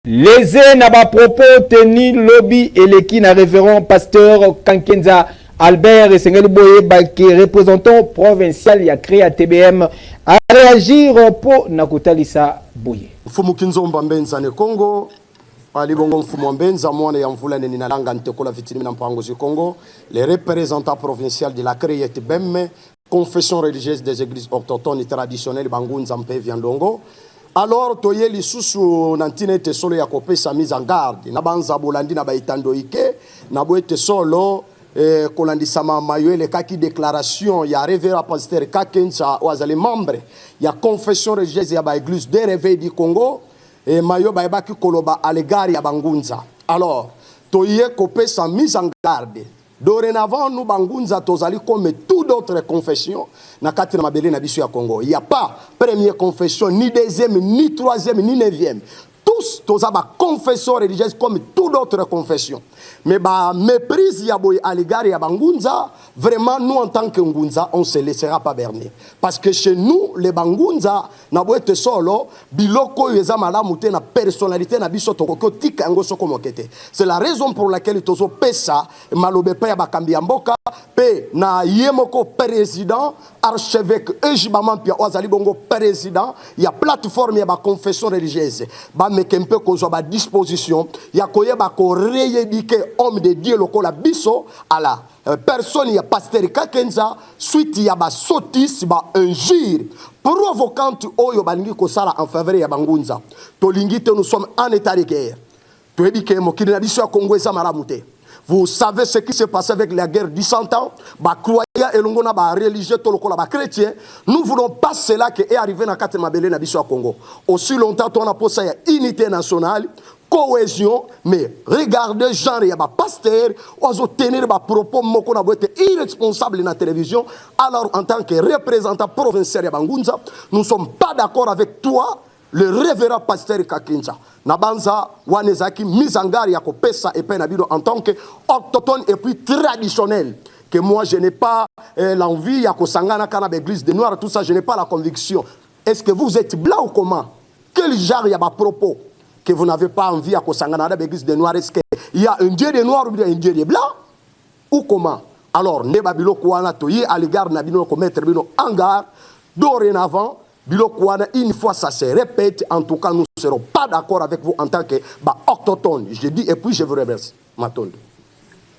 Lese na ba propos tenu lobi eleki na reverend pasteur Kankenza Albert, esengeli boyeba ke représentant provincial ya CREA TBM a réagir mpo na kotalisa boye. Mfumu Kinzomba Mbenza ne Congo ali bongo mfumu wa Mbenza mwana ya mvula neni nalanga ntekola vitinimi na mpango zi Congo, le représentant provincial de la CREA TBM, confession religieuse des églises autochtones traditionnelles Bangunza mpe Viandongo. Alors toye lisusu na ntina ete solo ya kopesa mise en garde na banza bolandi na baetando ike na bo ete solo kolandisama mayo elekaki déclaration ya révérend pasteur Kakenza oyo azali membre ya confession religieuse ya baéglise de réveil du Congo, mayo bayebaki koloba à l'égard ya bangunza. Alors toye kopesa mise en garde. Dorénavant, nous bangunza tozali comme tout d'autres confessions na kati na mabele na biso ya Congo. Il y a pas première confession, ni deuxième, ni troisième, ni neuvième. Tous toza ba confession religieuse comme tout d'autres confessions. Mais ba méprise ya boye à l'égard ya bangunza, vraiment nous en tant que ngunza, on se laissera pas berner. Parce que chez nous les bangunza na boye te solo biloko oyo eza malamu te na personnalité na biso tokoki kotika yango soko moke te. C'est la raison pour laquelle tozopesa maloba epai ya bakambi ya mboka mpe na ye moko président archevêque Ejiba Mampia oyo azali bongo président ya plateforme ya baconfession religieuse, bameke mpe kozwa badisposition ya koyeba korééduquer homme de Dieu lokola biso à la personne ya pasteur Kakenza, suite ya basotise, bainjure provocante oyo balingi kosala en faveur ya bangunza. Tolingi te. Nous sommes en état de guerre. Toyebi ke mokili na biso ya Congo eza malamu te. Vous savez ce qui s'est passé avec la guerre du Cent Ans, ba croyants elongo na ba religieux to lokola ba chrétien. Nous voulons pas cela qui est arrivé na kati mabele na biso ya Congo. Aussi longtemps toza na posa ya unité nationale, cohésion, mais regardez genre ya bapasteur oyo tenir bapropos moko na boye te irresponsable na télévision. Alors en tant que représentant provincial ya bangunza, nous sommes pas d'accord avec toi, le révérend pasteur Kakinza. Na banza wana ezalaki mise en garde ya kopesa epai na bino en tant que autochtone et puis traditionnel, que moi je n'ai pas l'envie ya kosangana kana baéglise de noirs, tout ça, je n'ai pas la conviction. Est-ce que vous êtes blanc ou comment? Quel genre ya bapropos que vous n'avez pas envie ya kosangana na baéglise de noirs? Est-ce que il y a un dieu de noirs ou bien un dieu de blanc ou comment? Alors nde babiloko wana toye à l'égard na bino komettre bino en garde. Dorénavant, biloko wana, une fois ça se répète, en tout cas nous ne serons pas d'accord avec vous en tant que ba autochtone. Je dis et puis je vous remercie. Matondo.